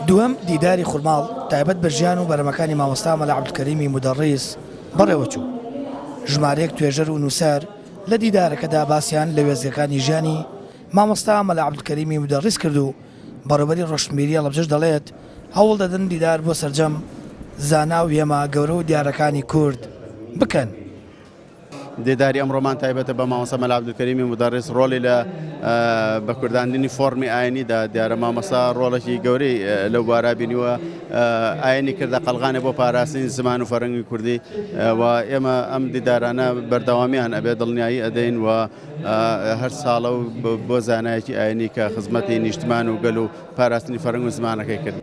دووەم دیداری خورماڵ تایبەت بە ژیان و بەرهەمەکانی مامۆستا مەلا عەبدولکەریمی مودەڕیس بەڕێوەچوو. ژمارەیەک توێژەر و نووسەر لە دیدارەکەدا باسیان لە وێستگەکانی ژیانی مامۆستا مەلا عەبدولکەریمی مودەڕیس کرد و بەڕێوبەری ڕۆشنبیری هەڵەبجەش دەڵێت، هەوڵ دەدەن دیدار بۆ سەرجەم زانا و هێما گەورە و دیارەکانی کورد بکەن. دیداری ئەمڕۆمان تایبەتە بە مامۆستا مەلا عەبدولکەریمی مودەڕیس ڕۆڵی لە بە کورداندنی فۆڕمی ئاینیدا دیارە مامۆستا ڕۆڵێکی گەورەی لەو بارا بینیوە ئاینی کردە قەڵغانێ بۆ پاراستنی زمان و فەرەنگی کوردی و ئێمە ئەم دیدارانە بەردەوامیان ئەبێ دڵنیایی ئەدەین و هەر ساڵە و بۆ زانایەکی ئاینی کە خزمەتی نیشتمان و گەل و پاراستنی فەرەنگ و زمانەکەی کرد.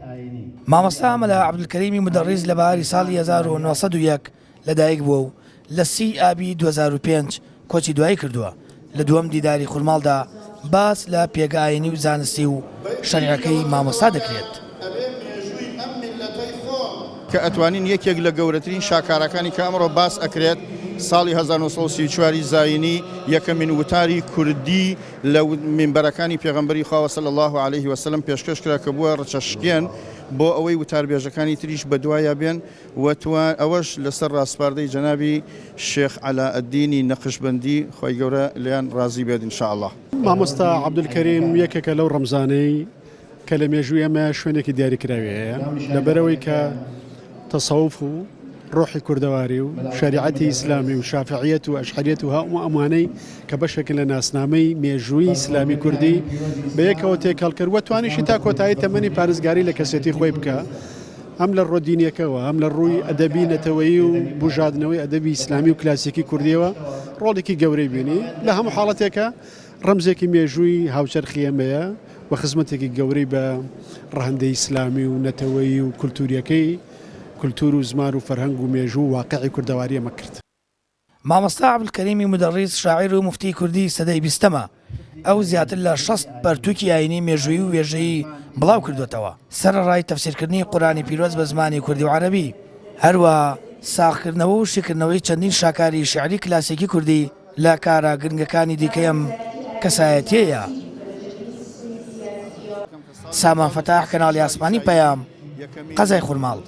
مامۆستا مەلا عەبدولکەریمی مودەڕیس لە بەهاری ساڵی 1901 لەدایک بووە و لە سی ی ئابی 2005 کۆچی دوایی کردووە، لە دووەم دیداری خورماڵدا باس لە پێگە ئاینی و زانستی و شەرعیەکەی مامۆستا دەکرێت. کە ئەتوانین یەکێک لە گەورەترین شاکارەکانی کە ئەمڕۆ باس ئەکرێت ساڵی 1934 ی زایینی یەکەمین وتاری کوردی لە مینبەرەکانی پێغەمبەری خواوە صلی اللە علیه وسلم پێشکەش کرا کە بووە ڕچەشکێن بۆ ئەوەی وتاربێژەکانی تریش بەدوایا بێن و ئەوەش لەسەر ڕاسپاردەی جەنابی شێخ عەلائەدینی نەقشبەندی خوای گەورە لێیان ڕازی بێت ان شاء اللە. مامۆستا عەبدولکەریم یەکێکە لەو ڕەمزانەی کە لە مێژووی ئێمە شوێنێکی دیاریکراوی هەیە، لەبەرئەوەی کە تەسەوف و ڕۆحی کوردەواری و شەریعەتی ئیسلامی و شافعیەت و ئەشعەریەت و هەموو ئەمانەی کە بەشێکن لە ناسنامەی مێژووی ئیسلامی کوردی بە یەکەوە تێکەڵ کرد و توانیشی تا کۆتایی تەمەنی پارێزگاری لە کەسێتی خۆی بکا هەم لە ڕووە دینیەکەوە هەم لە ڕووی ئەدەبی نەتەوەیی و بوژادنەوەی ئەدەبی ئیسلامی و کلاسیکی کوردیەوە ڕۆڵێکی گەورەی بینی لە هەموو حاڵەتێکە ڕەمزێکی مێژووی هاوچەرخی ئێمەیە و خزمەتێکی گەورەی بە ڕەهەندە ئیسلامی و نەتەوەیی و کولتوورییەکەی کولتوور و زمان و فەرهەنگ و مێژوو و واقیعی کوردەواری ئێمە کرد. مامۆستا عەبدولکەریمی مودەڕیس شاعیر و موفتی کوردی سەدەی بیستەمە. ئەو زیاتر لە 60 پەرتووکی ئایینی، مێژوویی و وێژەیی بڵاو کردۆتەوە. سەرەڕای تەفسیرکردنی قورئانی پیرۆز بە زمانی کوردی و عەرەبی، هەروەها ساغکردنەوە و شیکردنەوەی چەندین شاکاری شیعری کلاسیکی کوردی، لە کارە گرنگەکانی دیکەی ئەم کەسایەتیەیە. سامان فەتاح، کەناڵی ئاسمانی پەیام، قەزای خورماڵ.